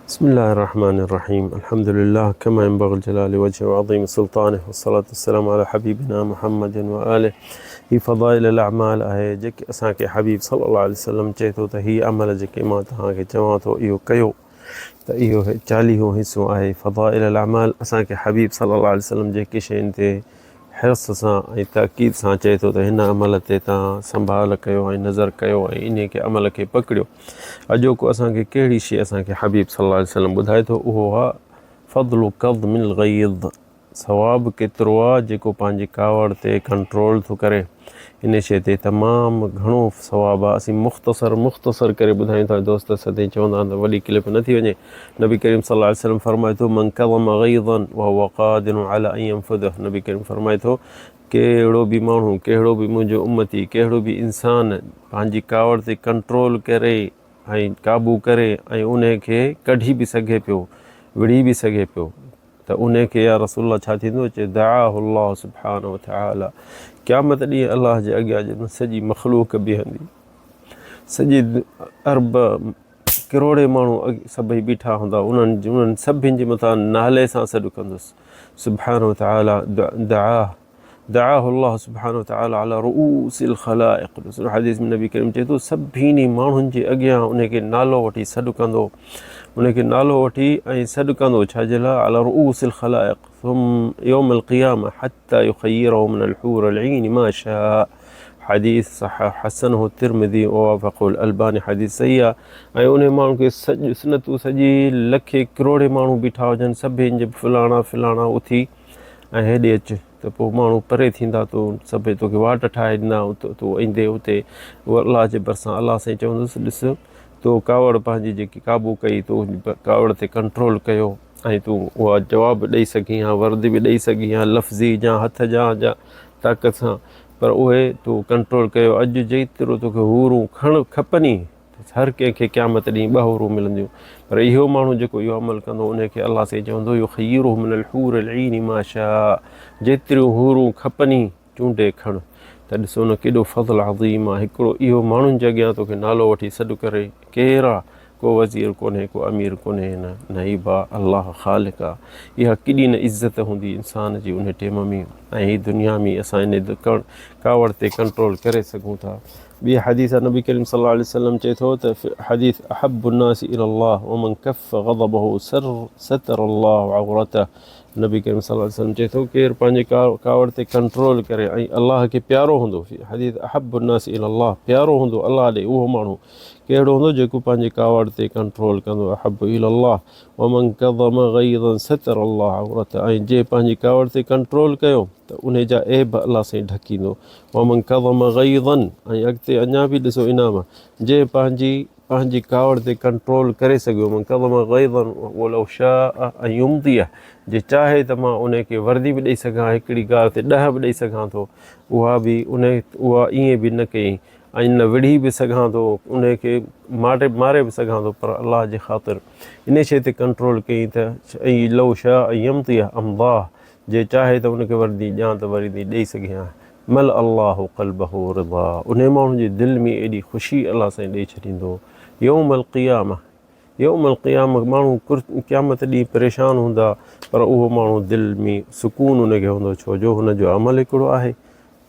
بسم الله الرحمن الرحيم الحمد لله كما ينبغي لجلال وجهه وعظيم سلطانه والصلاة والسلام على حبيبنا محمد وآله هي فضائل الاعمال آهي جيڪي اسان کي حبيب صلي الله عليه وسلم چئي ٿو ته هي عمل جيڪي مان توهان کي چوان ٿو اهو ڪيو ته اهو چاليهون حصو آهي فضائل الاعمال اسان کي حبيب صلي الله عليه وسلم جيڪي شين تي حرص سان ۽ تاڪيد سان چئي ٿو ته هن عمل تي توهان سنڀال ڪيو ۽ نظر ڪيو ۽ انهي کي عمل کي پڪڙيو. اڄوڪو اسان کي ڪهڙي شيء اسان کي حبيب صلي الله عليه وسلم ٻڌائي ٿو اهو آ فضل ڪظم الغيظ ثواب ڪيترو آ جيڪو پنهنجي ڪاوڙ تي ڪنٽرول ٿو ڪري انهي شيء تي تمام گهڻو ثواب آ اسين مختصر مختصر ڪري ٻڌايون ٿا دوست سدائين چوندا آهن ته وڏي ڪلپ نه ٿي وڃي نبي ڪريم صلي الله عليه وسلم فرمائي ٿو من کظم غيظا وهو قادر علي ان ينفذه نبي ڪريم فرمائي ٿو ڪهڙو به ماڻهو ڪهڙو به منهنجو امتي ڪهڙو به انسان پنهنجي ڪاوڙ تي ڪنٽرول ڪري ۽ قابو ڪري ۽ انهي کي ڪڍي به سگهي پيو وڙهي به سگهي پيو ته انهي کي يا رسول الله ڇا ٿيندو چي دعاه الله سبحانه وتعالي قيامت ڏينهن الله جي اڳيان جڏهن سڄي مخلوق بيهندي سڄي ارب ڪروڙين ماڻهو سڀئي بيٺا هوندا انهن انهن سڀني جي مٿان نالي سان سڏ ڪندس سبحانه وتعالي دعاه دعاه الله سبحانه وتعالي على رؤوس الخلائق ڏسو حديث ۾ نبي ڪريم چئي ٿو سڀني ماڻهن جي اڳيان ان کي نالو وٺي سڏ ڪندو ان کي نالو وٺي ۽ سڏ ڪندو ڇا جي لاء على رؤوس الخلائق ثم يوم القيامه حتى يخيره من الحور العين ما شاء حديث صحح حسنه الترمذي ووافقه الالباني حديث صحيح آ ۽ انهي ماڻهو کي سڄ ڏس نه تون سڄي لکين ڪروڙين ماڻهو بيٺا هجن سڀني جي فلاڻا فلاڻا اٿي ۽ هيڏي اچ ته پوء ماڻهو پري ٿيندا تو سڀئي توکي واٽ ٺاهي ڏيندا تون ايندي اتي الله جي ڀرسان الله سائين چوندس ڏس تو ڪاوڙ پنهنجي جيڪي قابو ڪئي تو ڪاوڙ تي ڪنٽرول ڪيو ۽ تون اها جواب ڏئي سگهين ها ورد به ڏئي سگهين ها لفظي جا هٿ جا جا طاقت سان پر اهي تو ڪنٽرول ڪيو اڄ جيترو توکي حورون کڻ کپن ئي هر ڪنهن کي قيامت ڏينهن ٻه حورون ملنديون پر اهو ماڻهو جيڪو اهو عمل ڪندو ان کي الله سائين چوندو يخيره من الحور العين ما شاء جيتريون حورون کپن ئي چونڊي کڻ ته ڏسو نه ڪيڏو فضل عظيم آ هڪڙو اهو ماڻهن جي اڳيان توکي نالو وٺي سڏ ڪري ڪير آ ڪو وزير ڪونهي ڪو امير ڪونهي نه نعيب آ الله خالق آ اها ڪيڏي نه عزت هوندي انسان جي ان ٽيم ۾ ۽ هي دنيا ۾ اسان ان ڪاوڙ تي ڪنٽرول ڪري سگهون ٿا ٻي حديث نبي ڪريم صلي الله عليه وسلم چئي ٿو ته حديث احب الناس الى الله ومن كف غضبه سر ستر الله عورته نبي ڪريم صلي الله عليه وسلم چئي ٿو ڪير پنهنجي ڪاوڙ تي ڪنٽرول ڪري ۽ الله کي پيارو هوندو حديث احب الناس الى الله پيارو هوندو الله ڏي اهو ماڻهو ڪهڙو هوندو جيڪو پنهنجي ڪاوڙ تي ڪنٽرول ڪندو احب الى الله ومن کظم غيظا ستر الله عورته ۽ جنهن پنهنجي ڪاوڙ تي ڪنٽرول ڪيو ته انهي جا عيب الله سائين ڍڪيندو ومن کظم غيظا ۽ اڳتي اڃا به ڏسو انعام جنهن پنهنجي پنهنجي ڪاوڙ تي ڪنٽرول ڪري سگهيو من کظم غيظا ولو شاء ان يمضيه جي چاهي ته مان انهي کي وردي به ڏئي سگهان هڪڙي گار تي ڏهه به ڏئي سگهان ٿو اها به انهي اها ائين به نه ڪئي ۽ نه وڙهي به سگهان ٿو، انهي کي ماري ماري به سگهان ٿو پر الله جي خاطر انهي شيء تي ڪنٽرول ڪيائين ته اي لو شاء ان يمضيه امضاه جي چاهي ته ان کي وردي ڏيان ته وردي ڏئي سگهيان ملأ الله قلبه رضا انهي ماڻهو جي دل ۾ ايڏي خوشي الله سائين ڏئي ڇڏيندو يوم القيامه يوم القيامه ماڻهو قيامت ڏينهن پريشان هوندا پر اهو ماڻهو دل ۾ سڪون ان کي هوندو ڇو جو هن جو عمل هڪڙو آهي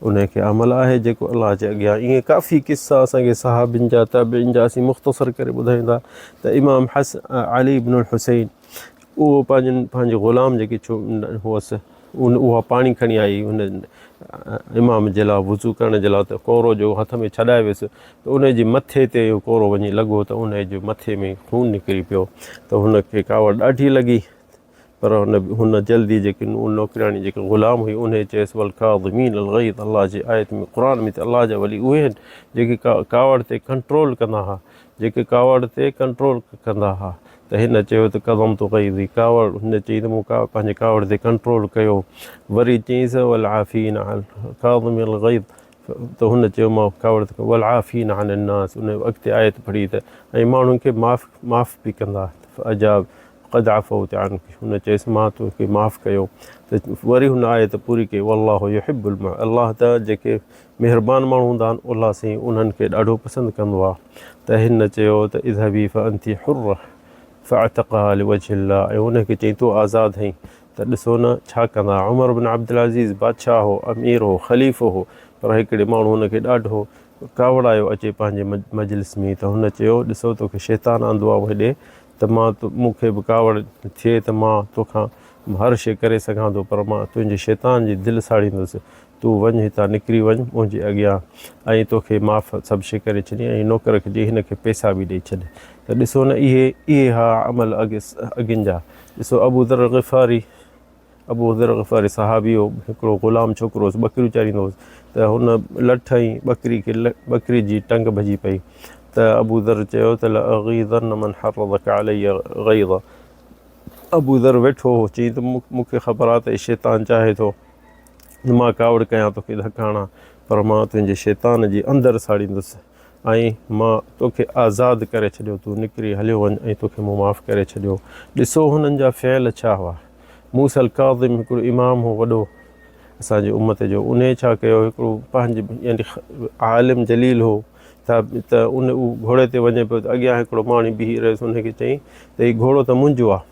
انهي کي عمل آهي جيڪو الله جي اڳيان ائين ڪافي قصا اسان کي صحابين جا تابعين جا اسين مختصر ڪري ٻڌايون ٿا ته امام حس علي بن الحسين اهو پنهنجن پنهنجي غلام جيڪي ڇو هئس ان اها پاڻي کڻي آئي هن امام جي لاء وضو ڪرڻ جي لاء ته ڪورو جو هٿ ۾ ڇڏائي ويس ته ان جي مٿي تي اهو ڪورو وڃي لڳو ته ان جي مٿي ۾ خون نڪري پيو ته هن کي ڪاوڙ ڏاڍي لڳي پر هن هن جلدي جيڪي نوڪرياڻي جيڪي غلام هئي انهي چيس والڪاظمين الغيظ الله جي آيت ۾ قرآن ۾ ته الله جا ولي اهي آهن جيڪي ڪاوڙ تي ڪنٽرول ڪندا ها جيڪي ڪاوڙ تي ڪنٽرول ڪندا ها ته هن چيو ته ڪظمت غيظي ڪاوڙ هن چئي ته مون پنهنجي ڪاوڙ تي ڪنٽرول ڪيو وري چيس والعافين عن الڪاظمين الغيظ ته هن چيو مان ڪاوڙ ته والعافين عن الناس ان اڳتي آيت پڙهي ته ۽ ماڻهن کي معاف معاف به ڪندا فاجاب قد عفوت عنك هن چيس مان توکي معاف ڪيو ته وري هن آيت پوري ڪئي والله يحب الم الله ته جيڪي مهربان ماڻهو هوندا آهن الله سائين انهن کي ڏاڍو پسند ڪندو آهي ته هن چيو ته اذهبي فانت حره فاعتقها لوجه الله ۽ ان کي چيائين تون آزاد هئين ته ڏسو نه ڇا ڪندا. عمر بن عبدالعزيز بادشاهه هو، امير هو، خليفو هو، پر هڪڙي ماڻهو هن کي ڏاڍو ڪاوڙايو اچي پنهنجي مجلس ۾ ته هن چيو، ڏسو توکي شيطان آندو آهي هيڏي ته مان مون کي به ڪاوڙ ٿئي ته مان توکان هر شيء ڪري سگهان ٿو پر مان تنهنجي شيطان جي دل ساڙيندس، تون وڃ هتان نڪري وڃ منهنجي اڳيان ۽ توکي معاف سڀ شيء ڪري ڇڏي ۽ نوڪر کي چئي هن کي پئسا به ڏئي ڇڏ ته ڏسو نه اهي اهي ها عمل اڳين جا ڏسو ابوذر غفاري ابوذر غفاري صحابي هو هڪڙو غلام ڇوڪرو هوس ٻڪريون چاريندو هوس ته هن لٺ ۽ ٻڪري کي ٻڪري جي ٽنگ ڀڄي پئي ته ابوذر چيو ته لاغيظن من حرضك علي غيظا ابوذر ويٺو هو چيائين ته مون کي خبر آهي ته شيطان چاهي ٿو مان ڪاوڙ ڪيان توکي ڌڪ هڻان پر مان تنهنجي شيطان جي اندر ساڙيندس ۽ مان توکي آزاد ڪري ڇڏيو تون نڪري هليو وڃ ۽ توکي مون معاف ڪري ڇڏيو ڏسو هنن جا فعل ڇا هئا موسيٰ الڪاظم هڪڙو امام هو وڏو اسان جي امت جو انهي ڇا ڪيو هڪڙو پنهنجي يعني عالم جليل هو ته ان هو گهوڙي تي وڃي پيو ته اڳيان هڪڙو ماڻهو بيهي رهيس ان کي چيائين ته هي گهوڙو ته منهنجو آهي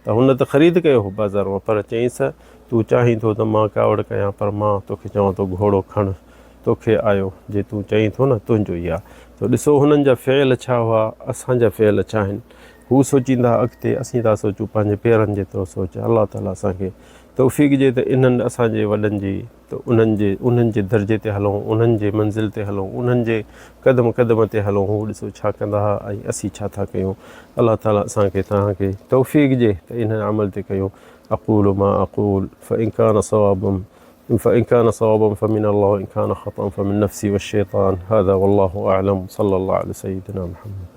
ته هن ته خريد ڪيو هو بازار مان پر چيائينس تون چاهين ٿو ته مان ڪاوڙ ڪيان پر مان توکي چوان ٿو گهوڙو کڻ توکي آيو جي تون چئين ٿو نه تنهنجو ئي آهي ته ڏسو هنن جا فعل ڇا هئا اسان جا فعل ڇا آهن هو سوچيندا اڳتي اسين ٿا سوچون پنهنجي پيرن جيترو سوچ الله تعالي اسان کي توفيق ڏي ته انهن اسان جي وڏن جي ته انهن جي انهن جي درجي تي هلون انهن جي منزل تي هلون انهن جي قدم قدم تي هلون هو ڏسو ڇا ڪندا ها ۽ اسين ڇا ٿا ڪيون الله تعالي اسان کي توهان کي توفيق ڏي ته انهن عمل تي ڪيون اقول ما اقول فان كان صوابا فان كان صوابا فمن الله وان كان خطا فمن نفسي والشيطان هذا والله اعلم صلى الله على سيدنا محمد.